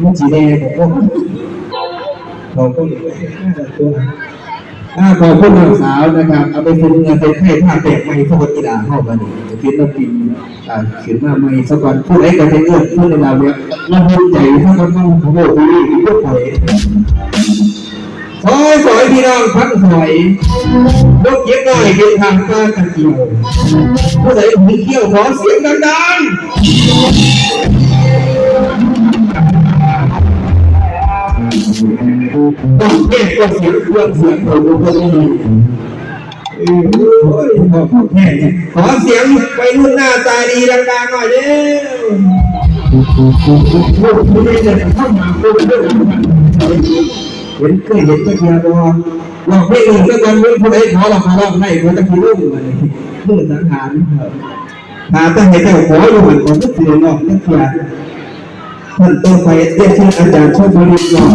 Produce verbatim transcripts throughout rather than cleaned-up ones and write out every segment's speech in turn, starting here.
มันสิแน่บ่ ขอบคุณ อ่า ขอบคุณน้องสาวนะครับ เอาไปเป็นเงินเป็นไทย ภาพแบบใหม่ พวกกีฬาเข้ามานี่ ศิลปิน อ่า ขึ้นมาใหม่ซะก่อน ผู้ใดก็ได้เอื้อนเพื่อนในเราเนี่ย เราภูมิใจ ถ้าคนต้องขอโทษที่นี่ พวกข่อย ซอยซอยพี่น้องพันซอย นกเก็บน้อยเป็นทางปลากระเจียว ผู้ใดหูเขี้ยวขอเสียงดังๆ ต้องแยกก็เสียงเครื่องเสียงโหดพวกนี้ เออ โอ้ย ขอแค่เนี่ย ขอเสียงวัยรุ่นหน้าตาดีดังๆหน่อยเร็ว เห็นเคยเห็นตะเกียบบ่ ร้องเพลงหนึ่งสักวัน เว้นผู้ใดขอเราขอร้องได้ ขอตะกี้ลูกเลย เมื่อสังหาร หาตั้งให้เจ้าขออยู่หันก่อน นึกถึงน้องตะเกียบ ท่านต่อไปเรียนเชิญอาจารย์ชลบุรี รอง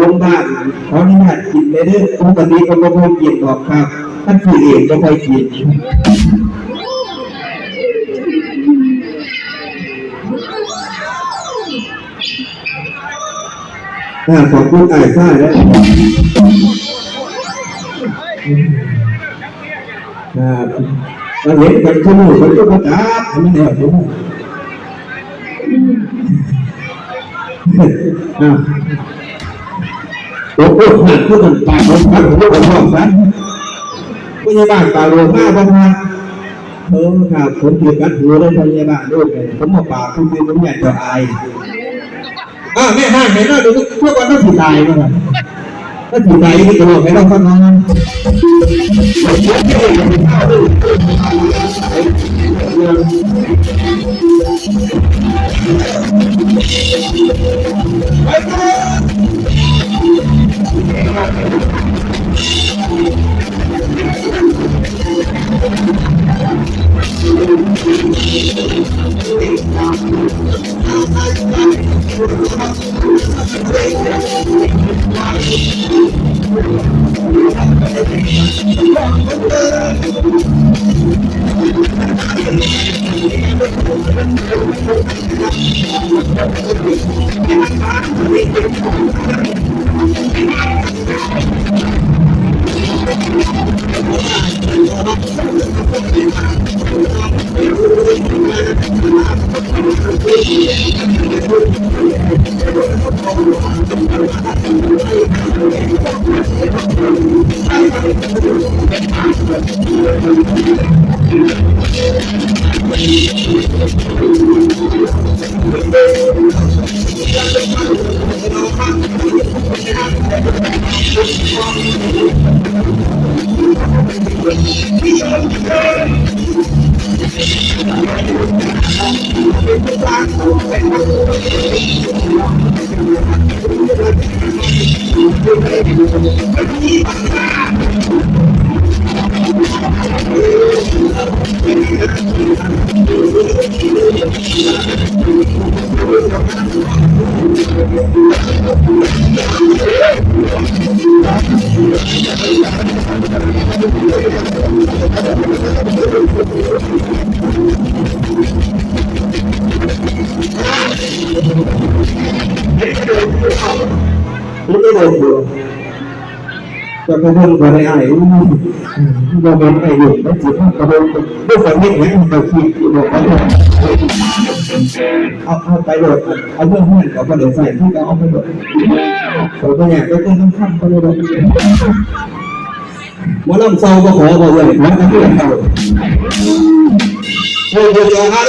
ลงบ้านขออนุญาตกินเลยเด้อ ปกติก็บ่ค่อยกินดอกครับ คันซื้อเองบ่ค่อยกิน อ่า ขอบคุณอ้ายฟ้าเด้อ ครับ ก็เห็นกันทุกมื้อกันทุกประจักษ์ให้มันแล้วเด้อ อ่ะ โอ้โห หนักขึ้นมันปากผมกัดหูผมบอกซะ พยาบาลปากหลวงมากบ้างฮะ เออครับ ผมถือกัดหูเลยพยาบาลด้วย ผมมาปากคุณคือผมอยากจะอาย อ่า แม่ห้างเห็นแล้วเดี๋ยวเพื่อวันต้องถือตายนะครับ ถ้าถือตายนี่ก็บอกให้เราฟังนะ ไม่ได้ลงเลย แต่กระเบื้องบ่ได้อ้าย อู้ บ่แม่นอ้ายอยู่ มันสิมากระเบื้อง บ่ขอเฮ็ดหยังให้เขาคิดอยู่ บ่ขอเฮ็ด เอา เอาไปโลด เอาเรื่องเฮือนก็บ่ได้ใส่ ที่ก็เอาไปโลด เขาบ่อยากได้เรื่องคำก็เลยโลด หมอลำเศร้าบ่ขอบ่เลย หมอลำเศร้า โอ้ย เดี๋ยวๆ ครับ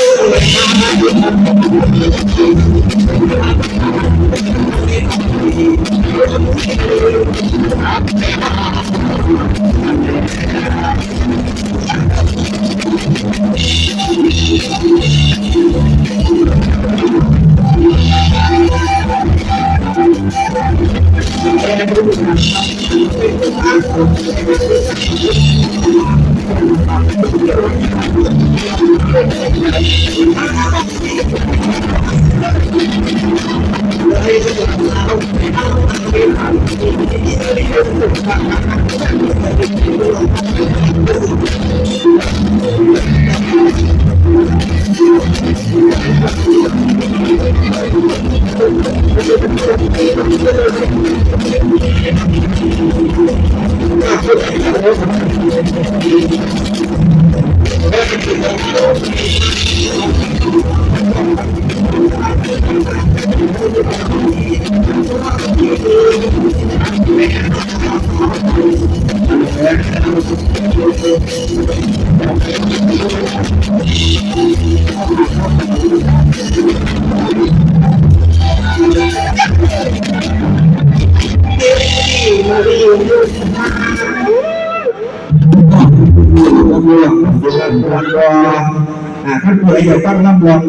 อ่า ท่านผู้ใดอยากฟังลำลอง